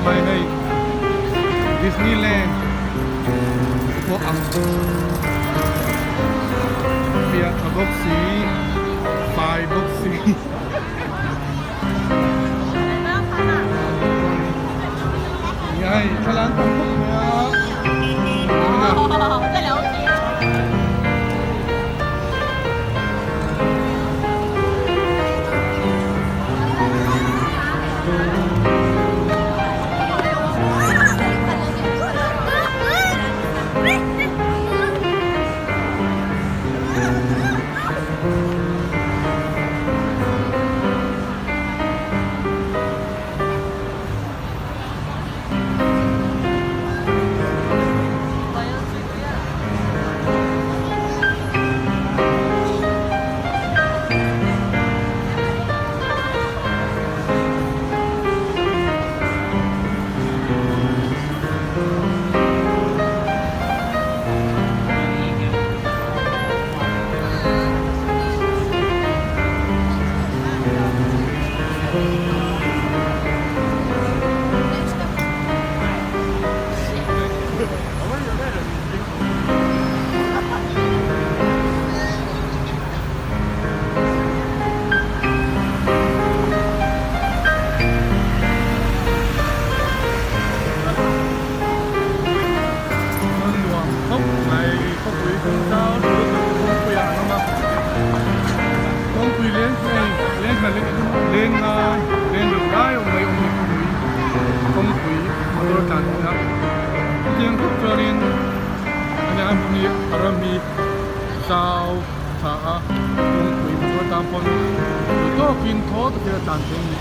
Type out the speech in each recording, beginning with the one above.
mai hei Disneyland te pawh ang fiah tha bawk si fai bawk si. Hei thlalak tam khawp mai a. Hmun nuam khawp mai khawpui chungchang lutuk kawngpui ah an awm a kawngpui leng hei leng hna leng nga leng ruk lai awm mai awm ni khawpui kawngpui motor tlan theih a chutiang khawp chuanin a nia hmun hi a ram hi zau tha a kawngpui motor tan pawn tui tawkin thaw takin a tlan thei a ni.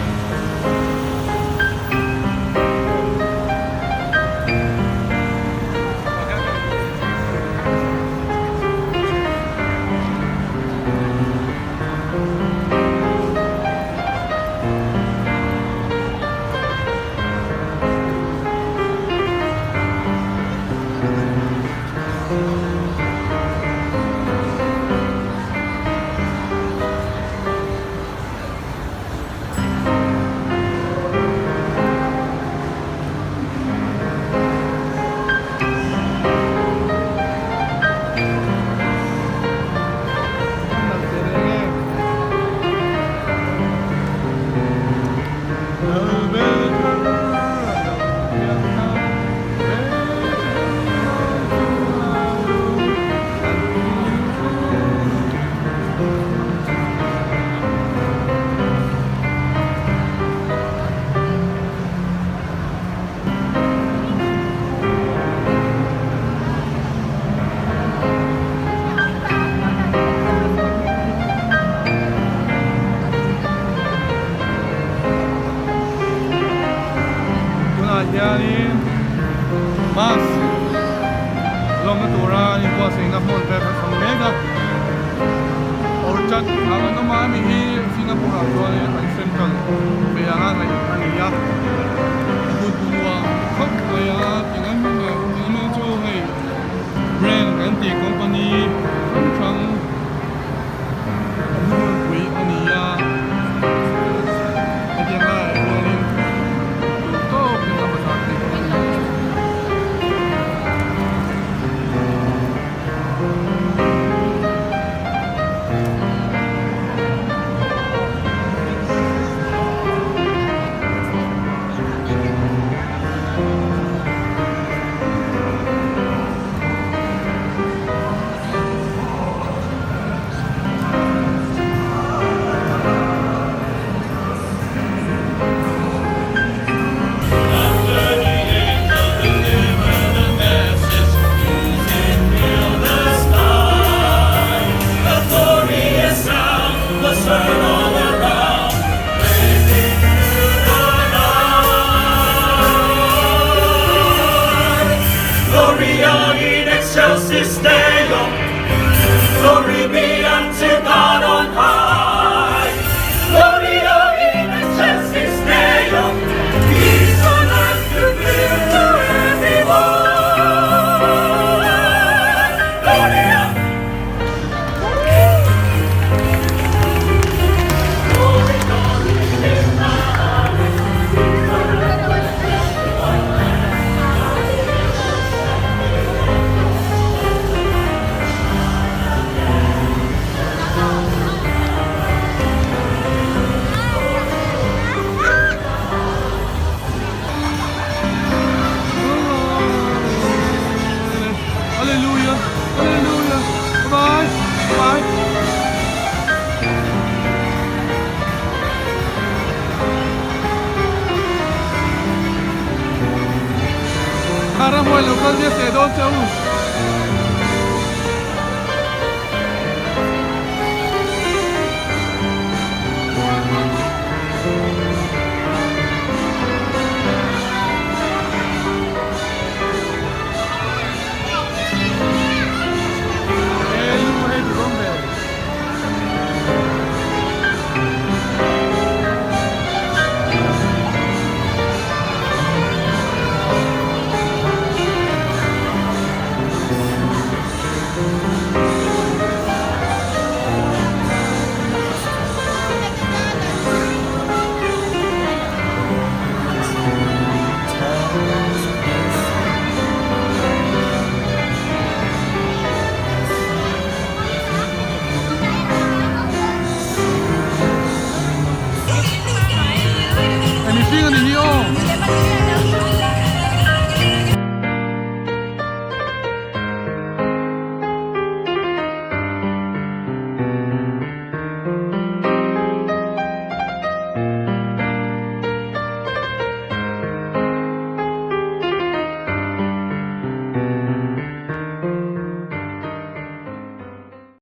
Tunah hianin bus lawmna tura an inbuatsaihna hmun vel kan hmu mek a Orchard ang an awm a hemi hi Singapore ah chuanin an central ve anga ngaih a ni a hmun nuam khawp mai a tingai hmun chu hei brand kan tih company hrang hrang hmunpui a ni a hetiang laiah hianin duh tawkin a bazar theih bawk a ni. dawn che u.